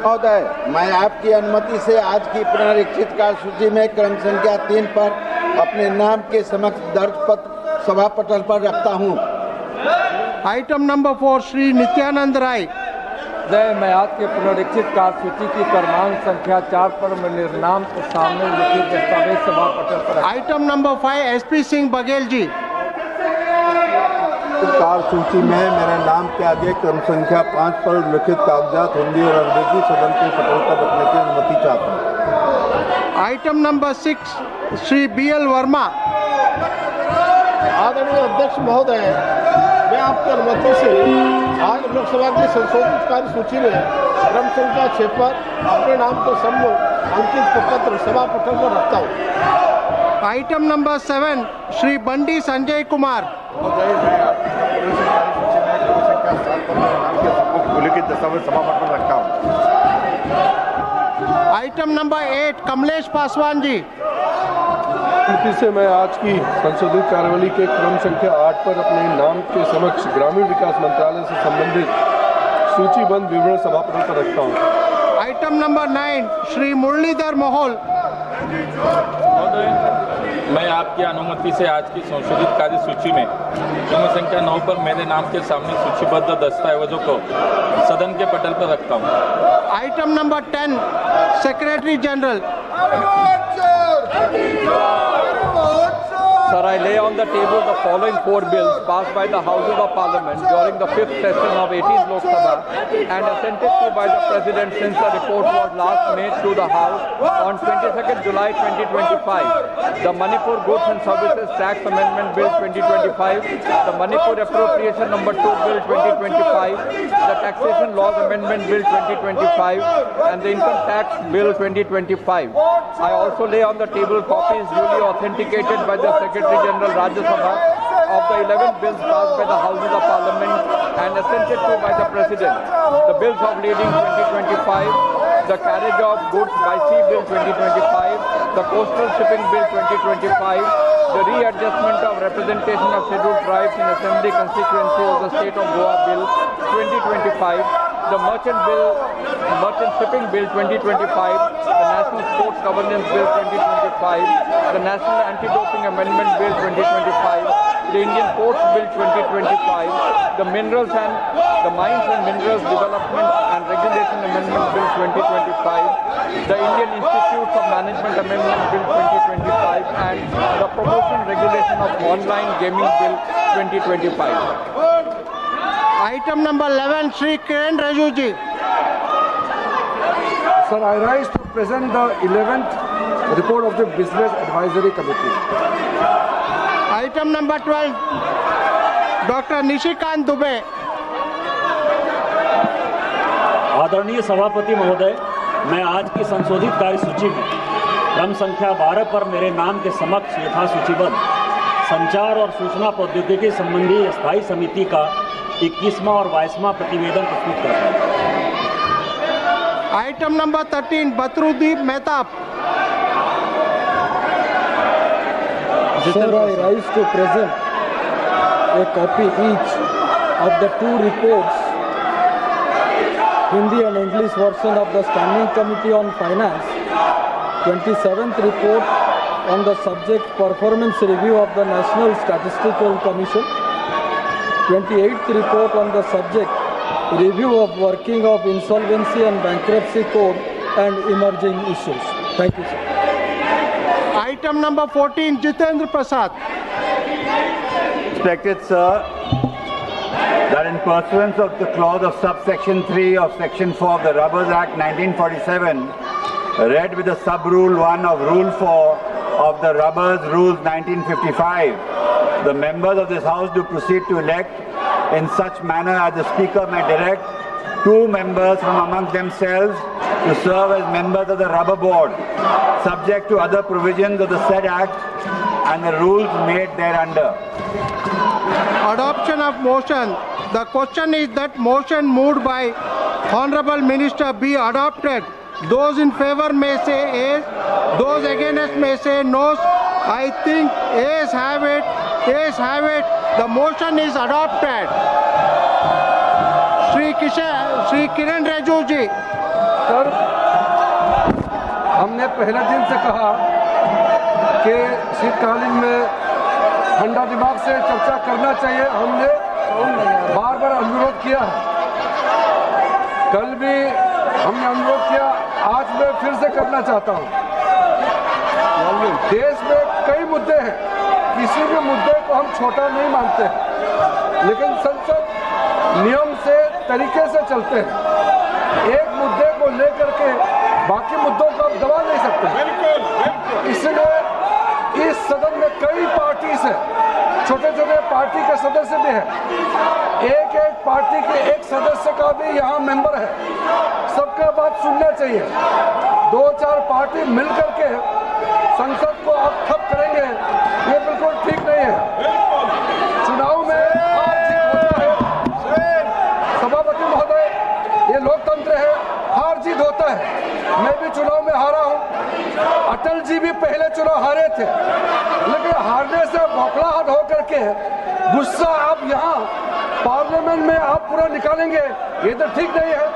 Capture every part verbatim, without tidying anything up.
महोदय, मैं आपकी अनुमति से आज की पुनरीक्षित कार्यसूची में क्रम संख्या तीन पर अपने नाम के समक्ष दर्ज पत्र सभा पटल पर रखता हूँ। Item number four, Shri Nityanand Rai. महोदय, मैं आज के पुनरीक्षित कार्यसूची की क्रमांक संख्या चार पर मेरे नाम के सामने लिखित दस्तावेज सभा पटल पर रखता हूँ। Item number five, S P Singh Baghel ji. कार्यसूची में मेरे नाम के आगे क्रम संख्या पाँच पर उल्लिखित कागजात हिंदी और अंग्रेजी सदन के पटल पर रखने की अनुमति चाहता हूँ। Item number six, Shri B L Verma. आदरणीय अध्यक्ष महोदय, मैं आपकी अनुमति से आज लोकसभा की संशोधित कार्यसूची में क्रम संख्या छह पर अपने नाम के सम्मुख अंकित पत्र सभा पटल पर रखता हूँ। Item number seven, Shri Bandi Sanjay Kumar. उल्लिखित दस्तावेज सभा पटल पर रखता हूँ। Item number eight, Kamlesh Paswan ji. स्मृति से मैं आज की संशोधित कार्यावली के क्रम संख्या आठ पर अपने नाम के समक्ष ग्रामीण विकास मंत्रालय से संबंधित सूचीबद्ध विवरण सभा पटल पर रखता हूँ। Item number nine, Shri Murlidhar Mohol. महोदय, मैं आपकी अनुमति से आज की संशोधित कार्य सूची में क्रम संख्या नौ पर मेरे नाम के सामने सूचीबद्ध दस्तावेजों को सदन के पटल पर रखता हूँ। Item number ten, Secretary General. Sir, I lay on the table the following four bills passed by the Houses of Parliament during the fifth session of eighteenth Lok Sabha and assented to by the President since the report was last made to the House on twenty-second July twenty twenty-five, the Manipur Goods and Services Tax Amendment Bill twenty twenty-five, the Manipur Appropriation Number two Bill twenty twenty-five, the Taxation Laws Amendment Bill twenty twenty-five, and the Income Tax Bill twenty twenty-five. I also lay on the table copies duly authenticated by the Secretary General Rajya Sabha of the eleven bills passed by the Houses of Parliament and assented to by the President. The bills of lading twenty twenty-five, the carriage of goods by sea bill twenty twenty-five, the coastal shipping bill twenty twenty-five, the readjustment of representation of scheduled tribes in assembly constituency of the state of Goa bill twenty twenty-five, the merchant bill, merchant shipping bill twenty twenty-five, the National Sports Governance Bill twenty twenty-five, the National Anti-Doping Amendment Bill twenty twenty-five, the Indian Ports Bill twenty twenty-five, the Minerals and the Mines and Minerals Development and Regulation Amendment Bill twenty twenty-five, the Indian Institutes of Management Amendment Bill twenty twenty-five, and the Promotion Regulation of Online Gaming Bill twenty twenty-five. Item number eleven, Shri Kiren Rijiju ji. Sir, I rise to present the eleventh report of the Business Advisory Committee. Item number twelve, Doctor Nishikant Dubey. आदरणीय सभापति महोदय, मैं आज की संशोधित कार्यसूची में क्रम संख्या बारह पर मेरे नाम के समक्ष यथासूचीबद्ध संचार और सूचना प्रौद्योगिकी संबंधी स्थायी समिति का इक्कीसवाँ और बाईसवाँ प्रतिवेदन प्रस्तुत करता हूँ। Item number thirteen, Badruddin Mehtab. Sir, I rise to present a copy each of the two reports, Hindi and English version of the Standing Committee on Finance, twenty-seventh report on the subject Performance Review of the National Statistical Commission, twenty-eighth report on the subject Review of Working of Insolvency and Bankruptcy Code and Emerging Issues. Thank you, sir. Item number fourteen, Jitendra Prasad. Respected sir, that in pursuance of the clause of subsection three of section four of the Rubbers Act nineteen forty-seven, read with the sub-rule one of Rule four of the Rubbers Rules nineteen fifty-five, the members of this House do proceed to elect in such manner as the Speaker may direct two members from amongst themselves to serve as members of the Rubber Board, subject to other provisions of the said Act and the rules made thereunder. Adoption of motion. The question is that motion moved by Honorable Minister be adopted. Those in favor may say yes. Those against may say no. I think yes have it. Yes have it. The motion is adopted. Shri Kisha-, Shri Kiren Rijiju ji. Sir, हमने पहले दिन से कहा कि शीतकालीन में ठंडा दिमाग से चर्चा करना चाहिए। हमने बार बार अनुरोध किया है, कल भी हमने अनुरोध किया, आज मैं फिर से करना चाहता हूँ। देश में कई मुद्दे हैं, किसी भी मुद्दे को हम छोटा नहीं मानते, लेकिन संसद नियम से, तरीके से चलते हैं। एक मुद्दे को लेकर के बाकी मुद्दों को आप दबा नहीं सकते। बिल्कुल, बिल्कुल। इसलिए इस सदन में कई पार्टी से, छोटे छोटे पार्टी के सदस्य भी हैं, एक एक पार्टी के एक सदस्य का भी यहाँ मेंबर है। सबका बात सुनना चाहिए। दो चार पार्टी मिल करके संसद को आप ठप करेंगे, ये बिल्कुल ठीक नहीं है। चुनाव में हार जीत होता है। सभापति महोदय, ये लोकतंत्र है, हार जीत होता है। मैं भी चुनाव में हारा हूँ, अटल जी भी पहले चुनाव हारे थे, लेकिन हारने से बौखलाहट होकर के गुस्सा आप यहाँ पार्लियामेंट में आप पूरा निकालेंगे, ये तो ठीक नहीं है।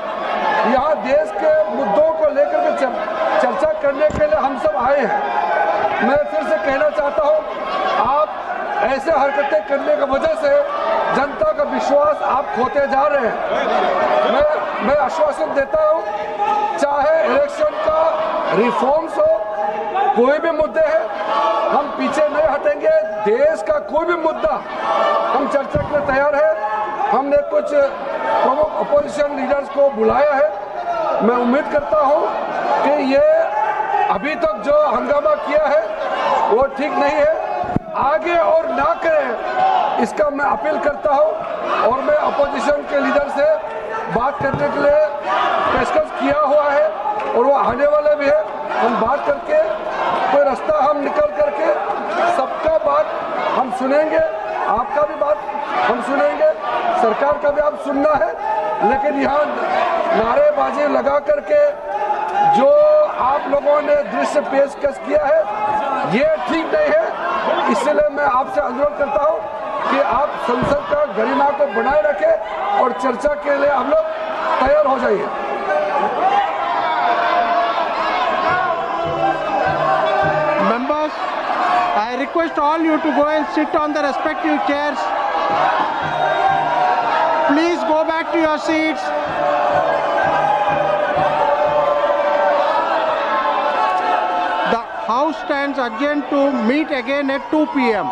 यहाँ देश के मुद्दों को लेकर के चर-, चर्चा करने के लिए हम सब आए हैं। मैं फिर से कहना चाहता हूँ, आप ऐसे हरकतें करने की वजह से जनता का विश्वास आप खोते जा रहे हैं। मैं, मैं आश्वासन देता हूँ, चाहे इलेक्शन का रिफॉर्म्स हो, कोई भी मुद्दे हैं, हम पीछे नहीं हटेंगे। देश का कोई भी मुद्दा हम चर्चा के लिए तैयार है। हमने कुछ प्रमुख अपोजिशन लीडर्स को बुलाया है। मैं उम्मीद करता हूँ कि ये अभी तक जो हंगामा किया है, वो ठीक नहीं है, आगे और ना करें, इसका मैं अपील करता हूँ। और मैं अपोजिशन के लीडर से बात करने के लिए पेशकश किया हुआ है और वो आने वाले भी है। हम बात करके कोई रास्ता हम निकल करके सबका बात हम सुनेंगे, आपका भी बात हम सुनेंगे, सरकार का भी आप सुनना है। लेकिन यहाँ नारेबाजी लगा करके जो आप लोगों ने दृश्य पेशकश किया है, ये ठीक नहीं है। इसलिए मैं आपसे अनुरोध करता हूँ कि आप संसद का गरिमा को बनाए रखें और चर्चा के लिए हम लोग तैयार हो जाइए। Members, I request all you to go and sit on the respective chairs. Please go back to your seats. The House stands adjourned to meet again at two p m.